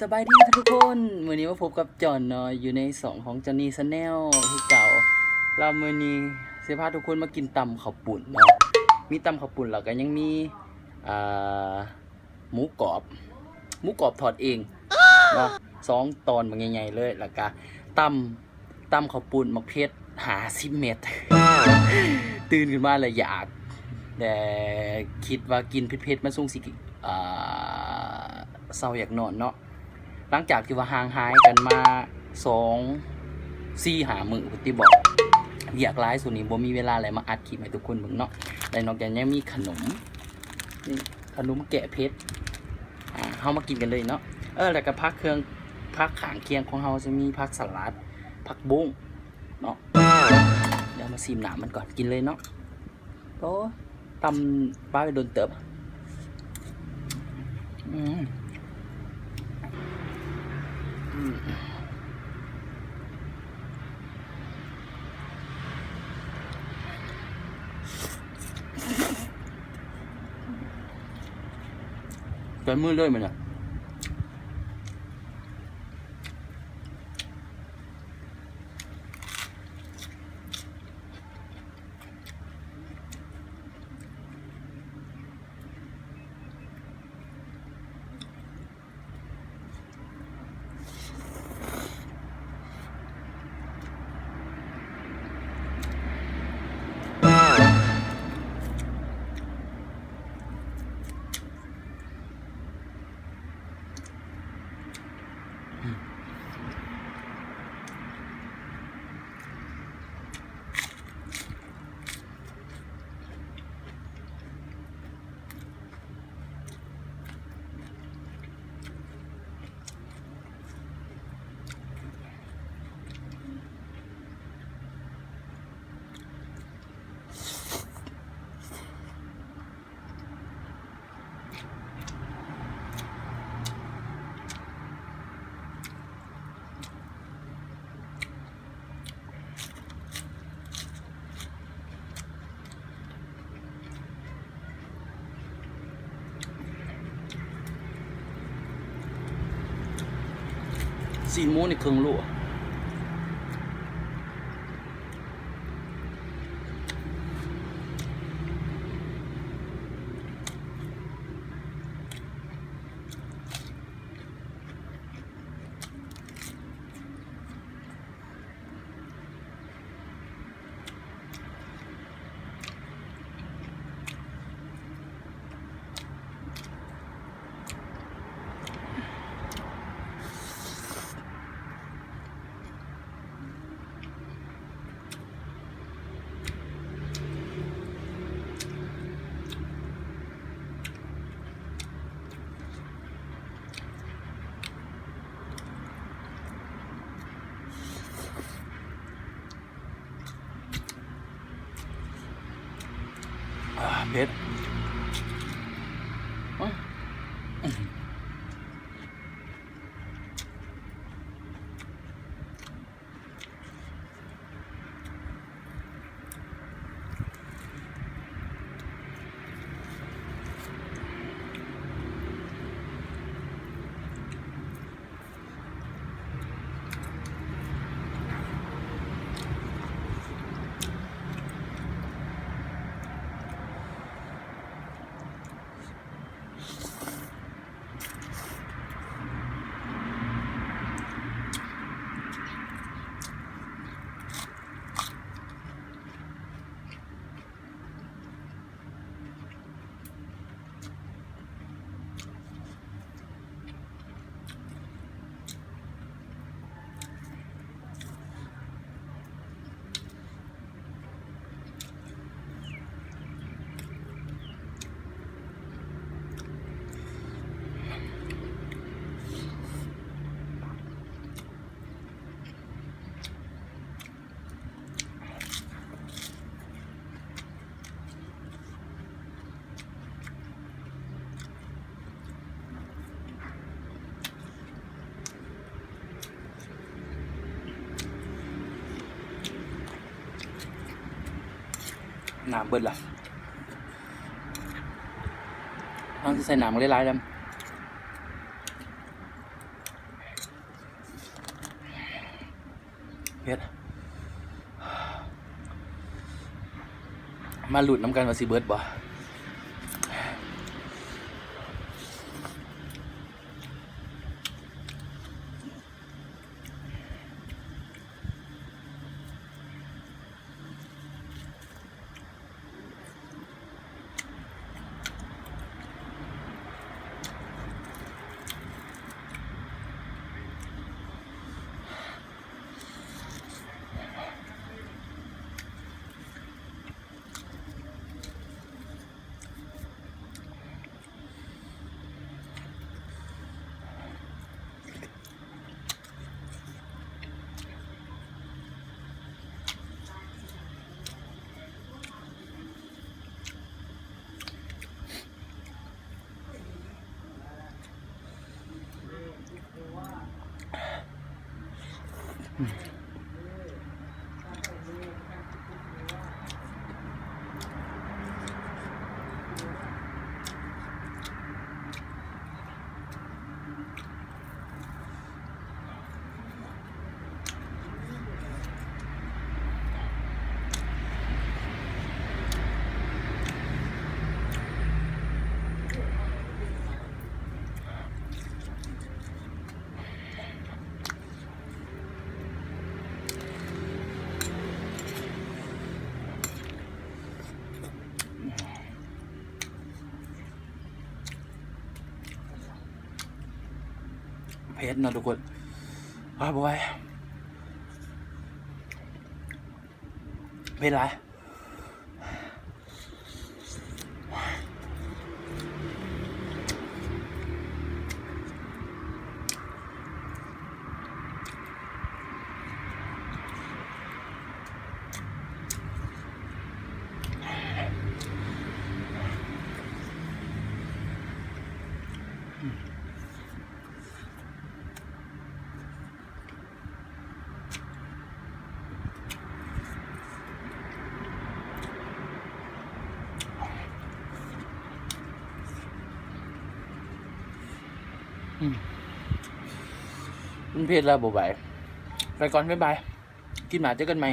ສະບາຍດີທຸກຄົນ ມື້ນີ້ມາພົບກັບຈອນເນາະ ຢູ່ໃນຊ່ອງຂອງຈອນນີແຊນແນວຄືເກົ່າ. ແລ້ວມື້ນີ້ຊິພາທຸກຄົນມາກິນຕຳເຂົ້າປຸ້ນເນາະ ມີຕຳເຂົ້າປຸ້ນ ແລ້ວກໍຍັງມີ ອ່າ ໝູກອບ ໝູກອບທອດເອງເນາະ ສອງຕອນບັກໃຫຍ່ໆເລີຍ ແລ້ວກະຕຳ ຕຳເຂົ້າປຸ້ນໝາກເຜັດຫ້າສິບເມັດ ຕື່ນຂຶ້ນມາແລ້ວຢາກ ແຕ່ຄິດວ່າກິນເຜັດໆ ມັນຊົງຊິ ອ່າ ເຊົາຢາກນອນເນາະ. ຫຼັງຈາກທີ່ວ່າຫ່າງຫາຍກັນມາສອງ ສີ່ ຫ້າມື້ພຸ້ນຕິເບາະ ວຽກຫຼາຍ ຊ່ວງນີ້ບໍ່ມີເວລາແລະມາອັດຄລິບໃຫ້ທຸກຄົນເບິ່ງເນາະ. ແລະນອກຈາກຍັງມີຂະໜົມ ນີ້ ຂະໜົມແກ້ເຜັດ ອ່າ ເຮົາມາກິນກັນເລີຍເນາະ. ເອີ ແລ້ວກໍຜັກເຄື່ອງ ຜັກຂ້າງຄຽງຂອງເຮົາ ຈະມີຜັກສະຫຼັດ ຜັກບົ້ງເນາະ. ດຽວມາຊີມນ້ຳມັນກ່ອນ ກິນເລີຍເນາະ. ໂອ້ ຕຳປາໄປດົນເຕີບ. ອືມ ອືມ ໃສ່ມືເລີຍມື້ນີ້. ຊີ້ນໝູນີ້ເຄິ່ງໂລ. ອ່າ ເຜັດ. ນ້ຳເບິດລະ ເຮົາຊິໃສ່ນ້ຳຫຼາຍໆນຳ. ເຜັດ. ມາລຸ້ນນຳກັນວ່າຊິເບິດບໍ່. ເຜັດເນາະທຸກຄົນ. ອ້າ ບໍ່ໄຫວ ເຜັດຫຼາຍ. ອືມ ມັນເຜັດແລ້ວບໍ່ໄຫວ. ໄປກ່ອນ ບາຍບາຍ. ຄລິບໜ້າເຈີກັນໃໝ່.